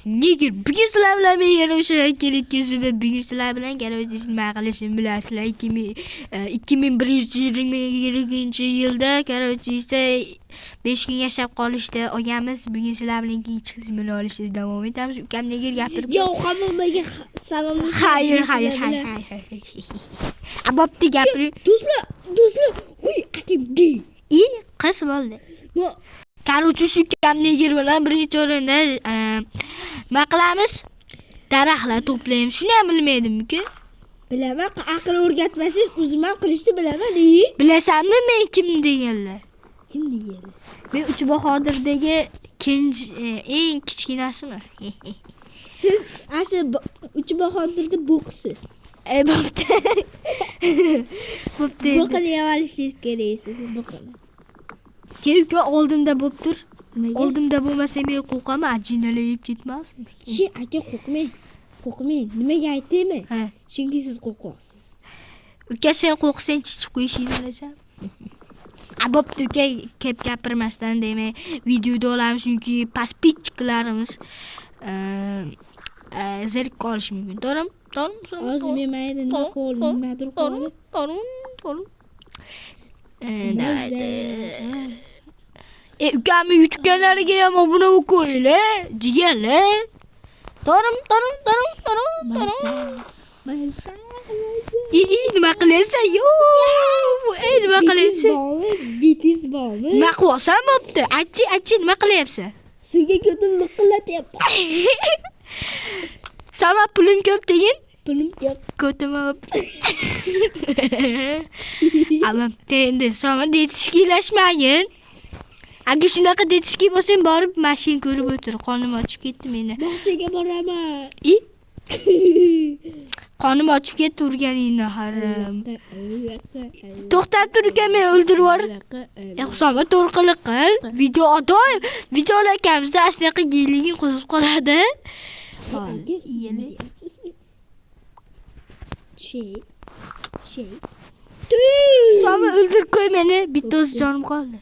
Negr. Bugun sizlar bilan men yana o'sha kelayotgan zuba. Bugun sizlar bilan короче nima qilishimni bilasizlar. 2120-yilda короче esa 5 kun yashab qolishdi olganmiz. Bugun sizlar bilan ikkinchi qismini olishda davom etamiz. Ukam Negr gapirib. Yo, hammaga salom. Xayr, xayr, xayr, xayr. A, bo'pti, gapirib. Do'stlar, do'stlar, uy, akam gey. И qiz bo'ldi. Короче, shu ukam Negr bilan birinchi o'rinda nima qilamiz? Daraxtlar to'playmiz. Shuni ham bilmaydimmi-ku? Bilaman, aql o'rgatmasangiz o'zim ham qilishni bilaman. Bilasanmi men kim deganlar? Kim degan? Men Uch Bahodirdagi eng kichkinasimi? Siz asl Uch Bahodirda bo'qsiz. E, bo'pti. Bo'pti. Bo'qini yeb olishingiz kerak siz, bo'qini. Keyin uka, oldimda bo'lib tur. Nimaga? Oldimda bo'lmasa men qo'rqaman, ajinalar yeb ketmasin. Chi, aka, qo'rqmang. Qo'rqmang. Nimaga aytaymi? Ha. Chunki siz qo'rqoqsiz. Uka, sen qo'rqsang, chichib qo'yishingni bilasan. A, bo'pti uka, ko'p gapirmasdan, demak, videoda olamiz, chunki подписчик larimiz zerikib qolishi mumkin. To'g'rimi? To'g'rimi? Hozir men mayda nima qildim, nimadir qildim. To'g'rimi? To'g'rimi? Давайте. E, ukamni YouTube kanaliga ham obuna bo'lib qo'yinglar, jigarlar. To'g'rimi? To'g'rimi? To'g'rimi? To'g'rimi? To'g'rimi? Mazza, mazza. I, i, nima qilyapsan? Yo'q. Ey, nima qilyapsan? Bormi? Betingiz bormi? Nima qilyapsan, bo'pti? Aytchi, aytchi, nima qilyapsan? Suvga ko'tim liqillatyapti. Sama pulim ko'p degin. Pulim ko'p. Ko'tim ko'p. Ama endi sama детский lashmagin. Agar shunaqa детский bo'lsang, borib mashina ko'rib o'tir. Qonim ochib ketdi meni. Bog'chaga boraman. I? Qonim ochib ketdi urganingni harom. To'xtab tur uka, men o'ldirib yubor. E, Husomat, to'g'ri qiliq qil. Video doim videolar ekanmizda shunaqa geyliging qo'zib qoladi. Hozir iyili. Şey. Şey. Husomat, o'ldirib qo'y meni. Bitta o'zi jonim qoldi.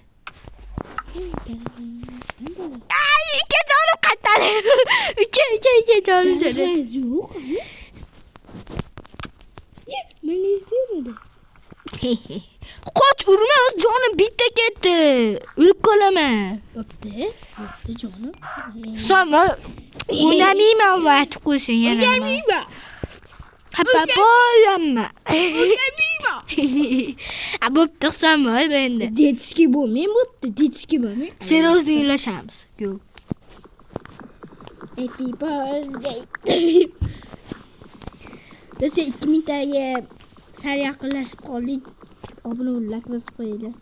Ay, uka, jonim qaytadi. Uka, uka, uka, jonim jonim. Daraxtlar yo'q. Mana bermadi. Qoch, urma, o'z jonim bitta ketdi. O'lib qolaman. Bo'pti. Bo'pti jonim. Husomat, o'ynamayman va aytib qo'ysin yana. O'ynamayman. Xafa bo'laman. O'ynamayman. A, bo'pti, Husomat, endi. Детский bo'lmang, bo'pti, детский bo'lmang. Серьезно ylashamiz. Yo'q. Happy birthday. Do'stlar, 2000 taga sal yaqinlashib qoldik. Obuna bo'lib, like bosib qo'yinglar.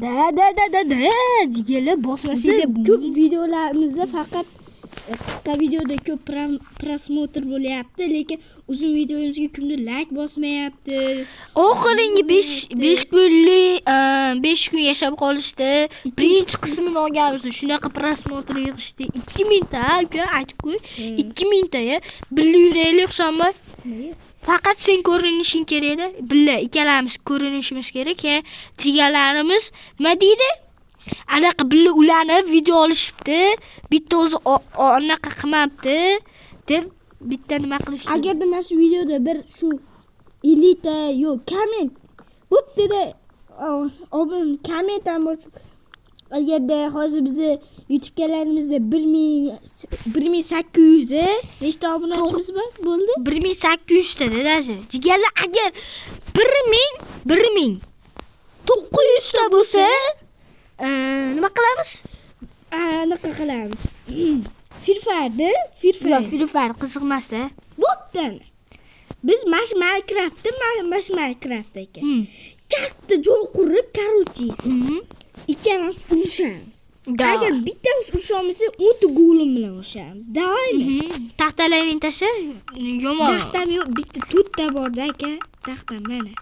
Da da da da da, jigarlar, bosmasanglar. Biz ko'p videolarimizda faqat qisqa videoda ko'p просмотр bo'lyapti, lekin uzun videomizga kimdir like bosmayapti. Oxiringi 5 kunlik, 5 kun yashab qolishdi. Birinchi qismini olganmiz. Shunaqa просмотр yig'ishdi. 2000 ta, uka, aytib qo'y. 2000 ta ya. Birga yuraylik, Husomat. Nimaga? Faqat sen ko'rinishing kerak-da. Birga ikkalamiz ko'rinishimiz kerak. Keyin jigarlarimiz nima deydi? Anaqa birga ulanib video olishibdi. Bitta o'zi anaqa qilmabdi deb bitta nima qilish kerak. Agarda mana shu videoda bir shu elita yo'q, komment bo'pti-da, obuna, komment ham bo'lsin. Agarda hozir bizni YouTube kanalimizda 1000, 1800 nechta obunachimiz bor bo'ldi? 1800 ta даже. Jigarlar, agar 1000, 1900 ta bo'lsa, nima qilamiz? Anaqa qilamiz. Free Fire'da, Free Fire. Yo'q, Free Fire qiziq emasda. Bo'pti. Biz mana shu Minecraftda, mana shu Minecraft ekan. Katta joy qurib, короче, ikkalamiz urushamiz. Да. Agar bittamiz urusha olmasak, 10 ta golem bilan urushamiz. Давай mi? Taxtalaringni tasha, yomon. Taxtam yo'q, bitta to'rtta borda, aka. Taxtam mana.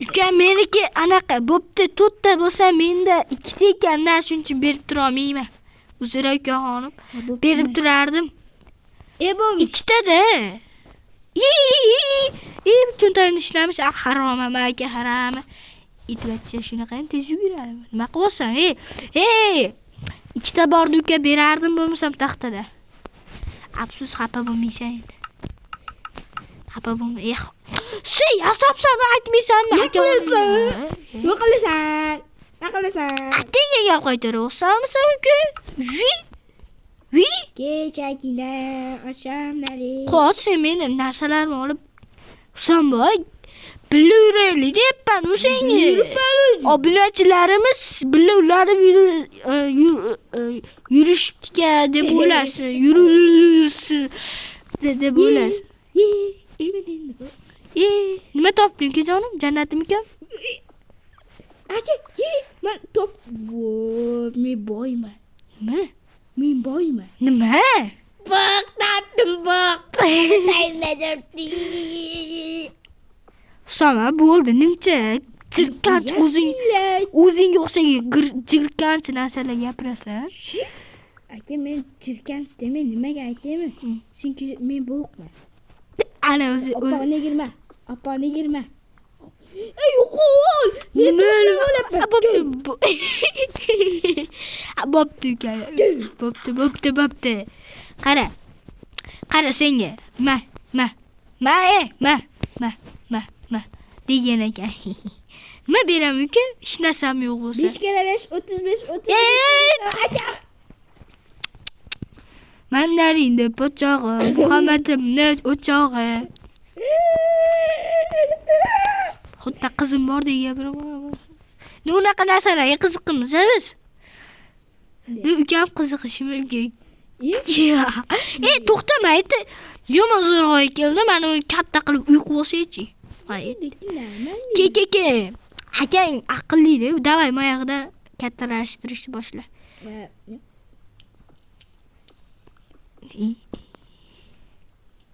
Uka, meniki anaqa bo'pti, to'rtta bo'lsa, menda ikkita ekanda, shuning uchun berib tura olmayman. Uzr, ukaxonim. Berib turardim. E, bo'lmish. Ikkitada. I, i, i, cho'ntagimda ishlamish. Ah, harom aka, harom. Itbachcha shunaqa ham tez yuguradi. Nima qilyapsan? Ey, ey! Ikkita bordi, uka, berardim bo'lmasam taxtada. Afsus, xafa bo'lmaysan endi. Xafa bo'lma. Eh. Sen yasabsan, aytmaysanmi? Nima qilasan? Nima qilasan? Nima qilasan? Atingga gap qaytaryapsanmi uka? Vi? Vi? Kechagina oqshomlari. Qoch, sen meni narsalarimni olib Husanboy, birga yuraylik deyapman u senga. Yuribman o'zi. Obunachilarimiz birga ularib yurishibdi deb o'ylasin. Yurishsin deb o'ylasin. Ye, endi bu. E, nima topding jonim? Jannatim ekan? Aka, ye, man top. Vo, men boyman. Nima? Men boyman. Nima? Boq topdim, boq. Husama bo'ldi, nimcha jirkanch o'zing o'zingga o'xshagan jirkanch narsalar gapirasan. Aka, men jirkanch demay, nimaga aytaymi? Chunki men bo'qman. Ana o'zi o'zi. Opani girma. Opani girma. Ey, yo'qol. Men toshni o'labman. Bo'pti. Bo'pti uka. Bo'pti, bo'pti, bo'pti. Qara. Qara senga. Ma, ma. Ma, e, ma, ma, ma, ma degan ekan. Nima beraman uka? Hech narsam yo'q bo'lsa. 5 kere 5 35 35. Aka. Mandarinni po'chog'i, Muhammadimni o'chog'i. Xuddi qizim bor deb gapiraman. Ne unaqa narsalarga qiziqimiz biz? Ne ukam qiziqishimi uka? E, to'xtama, ayt. Yomon zo'rg'a keldi, mana uni katta qilib uy qilib olsaychi. Ke, ke, ke. Akang aqlli-da, davay mayog'ida kattalashtirishni boshla.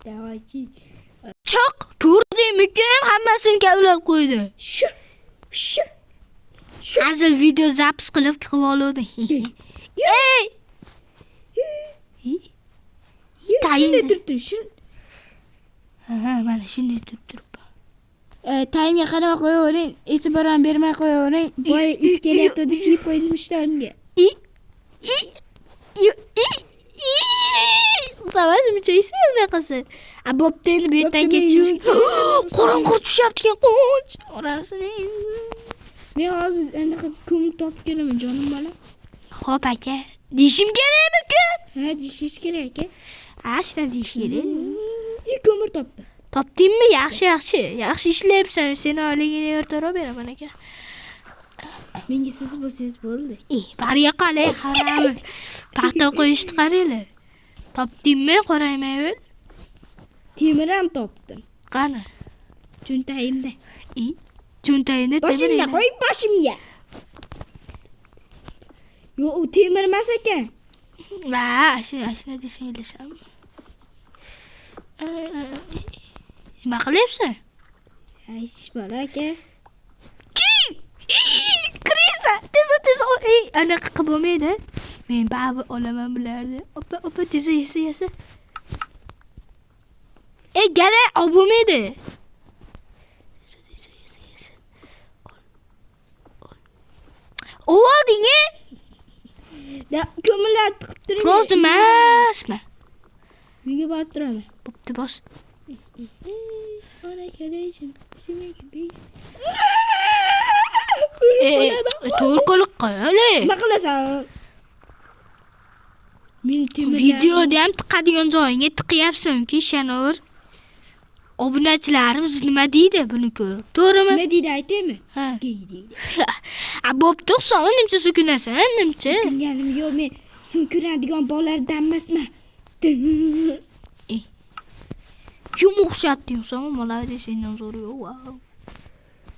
Davaychi. Choq, ko'rdingmi kim? Hammasini kavlab qo'ydi. Shu. Shu. Hazil video zapis qilib qilib oluvdi. Ey! Shunday turibdi, shu. Ha, mana shunday turib turibdi. Tayinga qarab qo'yavering, e'tibor ham bermay qo'yavering. Boya it kelyapti, siyib qo'ydim ishtonimga. I i i i i Savol nimcha yeysan bunaqasi? A bo'pti, endi bu yerdan ketishimiz. Qorong'i tushyapti ekan, qo'ch. Orasini endi. Men hozir anaqa ko'mir topib kelaman, jonim bola. Xo'p aka, deyishim kerakmi ku? Ha, deyishingiz kerak aka. Ha, shunday deyish kerak. Ko'mir topdim. Topdingmi? Yaxshi, yaxshi. Yaxshi ishlayapsan. Seni oyligingni ertaroq beraman aka. Menga siz bo'lsangiz bo'ldi. Bari qolay, harami. Paxta qo'yishni qaranglar. Topdingmi, qoraymay o'l? Temir ham topdim. Qani? Cho'ntagimda. Cho'ntagingda temir. Boshimga qo'y, boshimga. Yo'q, u temir emas ekan. Ha, ashuna desang ilasam. Nima qilyapsan? Hech bola aka. Kriza, tez tez, anaqa qilib bo'lmaydi. Men baribir olaman bularni. Opa, opa, tez yasa, yasa. Gala olib bo'lmaydi. Tez, yasa, yasa. Ol. Olding, e? Ko'mirlar tiqib turing. Rozi emasmi? Uyga borib turaman. Bo'pti, bos. Ona kelaysin. Shimga besh. To'g'ri qil. Nima qilasan? Men temir Videoda ham tiqadigan joyingga tiqyapsan, ishonavur. Obunachilarimiz nima deydi buni ko'rib? To'g'rimi? Nima deydi aytaymi? Ha. Deydi. A bo'pti, Husan, nimcha so'kinasan, nimcha? So'kinganim yo'q, men so'kinadigan bolalardan emasman. Kim o'xshatding Husan? Молодец, sendan zo'ri yo'q. Vau.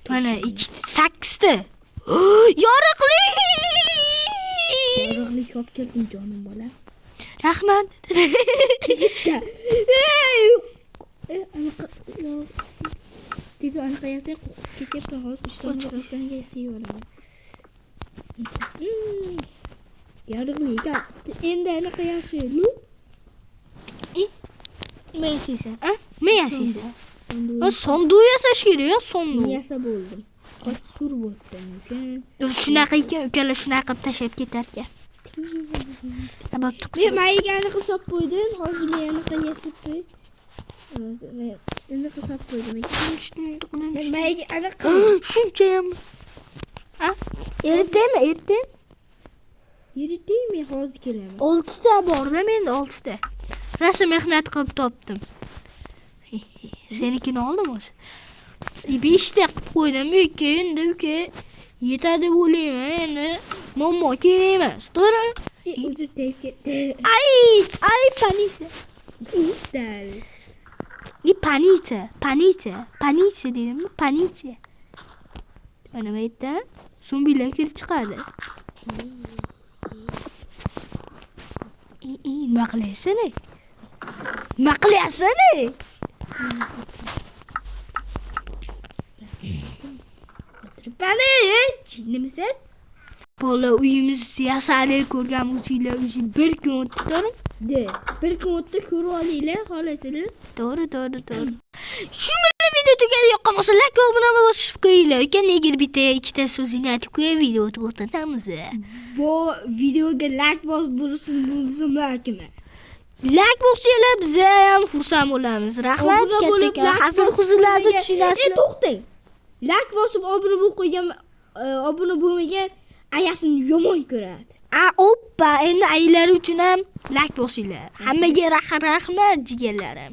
Mana 8 ta. Yorug'lik! Yorug'lik olib keldim jonim bola. Rahmat. Ey! Anaqa tez anaqa yasay qo'rqib ketyapman hozir ishtonga rostanga yasay olaman. Yorug'lik endi anaqa yaxshi. Lu. Nima yasaysan? A? Nima yasaysan? Sanduq. Sanduq yasash kerak, sanduq. Yasab bo'ldim. Qoch sur bo'pti ekan. Shunaqa ekan, ukalar shunaqa qilib tashlab ketar ekan. Bo'pti. Men mayiga anaqa solib qo'ydim. Hozir men anaqa yasab qo'y. Hozir men anaqa solib qo'ydim. Men mayiga anaqa Shuncha ham. Ha? Eritaymi, eritaymi? Eritaymi, hozir kelaman. 6 ta borda menda, 6 ta. Rosa mehnat qilib topdim. Senikini oldim o'zi. 5 ta qilib qo'ydim uka, endi uka yetadi deb o'ylayman endi. Muammo kerak emas, to'g'rimi? Uzr, tegib ketdi. Ay, ay, паница. Dal. И паница, паница, паница dedimmi? Паница. Mana bu yerdan zombilar kelib chiqadi. I, nima qilyapsan, ey? Nima qilyapsan, ey? O'tiribman, ey. Jinnimisiz? Bola, uyimiz yasadik, ko'rgan bo'lsanglar, уже bir kun o'tdi, to'g'rimi? De. Bir kun o'tdi, ko'rib olinglar, xohlasangiz. To'g'ri. Shu bilan video tugadi. Yoqqan bo'lsa, like va obuna bosib qo'yinglar. Uka, nega bitta ikkita so'zingni aytib qo'y, video to'xtatamiz. Bu videoga like bosib bo'lsin, bo'lsin like'ini. Like bossanglar, biz ham xursand bo'lamiz. Rahmat Obuna bo'lib, kattakon. like Hazil bosib huzurlarni qo'ymagan- tushunasizlar. E, to'xtang. Like bosib obuna bo'lib qo'ygan, obuna bo'lmagan ayasini yomon ko'radi. A, oppa, endi ayillar uchun ham like bosinglar. Hammaga rahmat, jigarlarim.